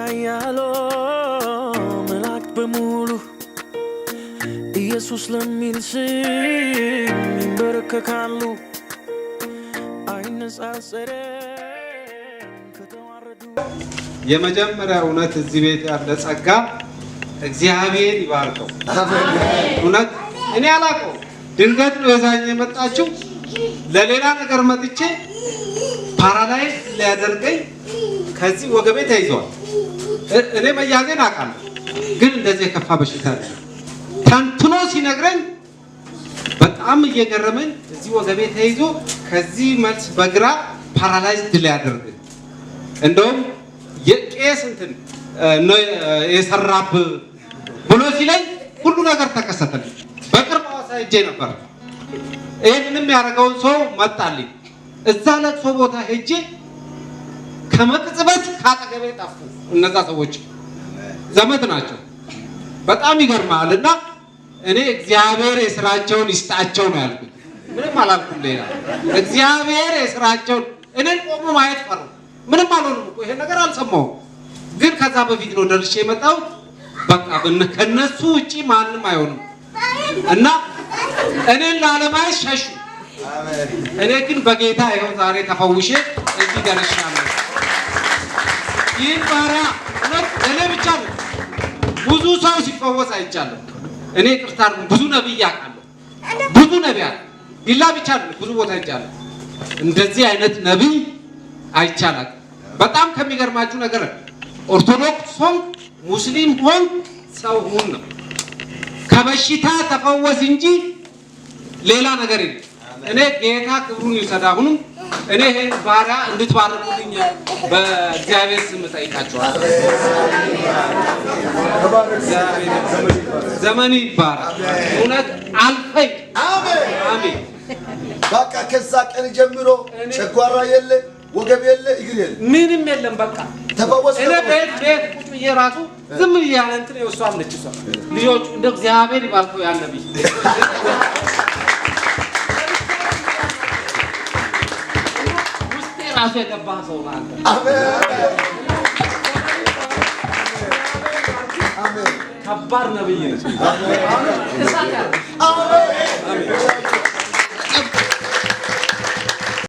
ያያሎ መላእክት በሙሉ ኢየሱስ ለሚል ስም ይንበረከካሉ። አይነጻጸርም ከተዋረዱ። የመጀመሪያ እውነት እዚህ ቤት ያለ ጸጋ እግዚአብሔር ይባርከው። እውነት እኔ አላውቀውም። ድንገት ነው የዛኝ የመጣችው። ለሌላ ነገር መጥቼ paralyze ሊያደርገኝ ከዚህ ወገቤ ተይዟል። እኔ መያዜን አውቃለሁ፣ ግን እንደዚህ የከፋ በሽታ አይደለም። ተንትኖ ሲነግረኝ በጣም እየገረመኝ እዚህ ወገቤ ተይዞ ከዚህ መልስ በግራ paralyzed ሊያደርግ እንደውም የቄስ እንትን ነው የሰራብ ብሎ ሲለኝ ሁሉ ነገር ተከሰተልኝ። በቅርብ ሐዋሳ ሄጄ ነበር። ይህንንም ያደረገውን ሰው መጣልኝ። እዛ ለቅሶ ቦታ ሄጄ ከመቅጽበት ካጠገቤ ጠፉ። እነዛ ሰዎች ዘመድ ናቸው። በጣም ይገርማል። እና እኔ እግዚአብሔር የስራቸውን ይስጣቸው ነው ያልኩት። ምንም አላልኩም ሌላ። እግዚአብሔር የስራቸውን እኔን ቆሞ ማየት ፈሩ። ምንም አልሆንም እኮ፣ ይሄን ነገር አልሰማሁም። ግን ከዛ በፊት ነው ደርሼ የመጣሁት። በቃ ከነሱ ውጪ ማንም አይሆንም እና እኔን ላለማየት ሸሹ። እኔ ግን በጌታ ይኸው ዛሬ ተፈውሼ እዚህ ደርሻለሁ። ይህን ባሪያ እውነት እኔ ብቻ ነው ብዙ ሰው ሲፈወስ አይቻለሁ። እኔ ይቅርታ አድርጉ፣ ብዙ ነቢይ አውቃለሁ። ብዙ ነቢያት ዲላ ብቻ አይደለም፣ ብዙ ቦታ አይቻለሁ። እንደዚህ አይነት ነቢይ አይቻላል። በጣም ከሚገርማችሁ ነገር ኦርቶዶክስ ሆንክ ሙስሊም ሆንክ ሰው ሁን ነው። ከበሽታ ተፈወስ እንጂ ሌላ ነገር የለም። እኔ ጌታ ክብሩን ይውሰድ። አሁንም እኔ ይሄን ባሪያ እንድትባርኩልኝ በእግዚአብሔር ስም እጠይቃችኋለሁ። እግዚአብሔር ዘመን ይባረክ። እውነት አልፈኝ። አሜን። በቃ ከዛ ቀን ጀምሮ ጨጓራ የለ፣ ወገብ የለ፣ እግር የለ። ምንም የለም። በቃ ተፈወስ። እኔ ቤት ቁጭ ብዬ ራሱ ዝም ብዬ ያለ እንትን እሷ አለች፣ እሷ ልጆቹ እንደ እግዚአብሔር ይባርከው ያን ነብይ ውስጤ ራሱ የገባ ሰው ነው አንተ። አሜን። ከባድ ነብይ ነህ። እሳት ያለ አሜን።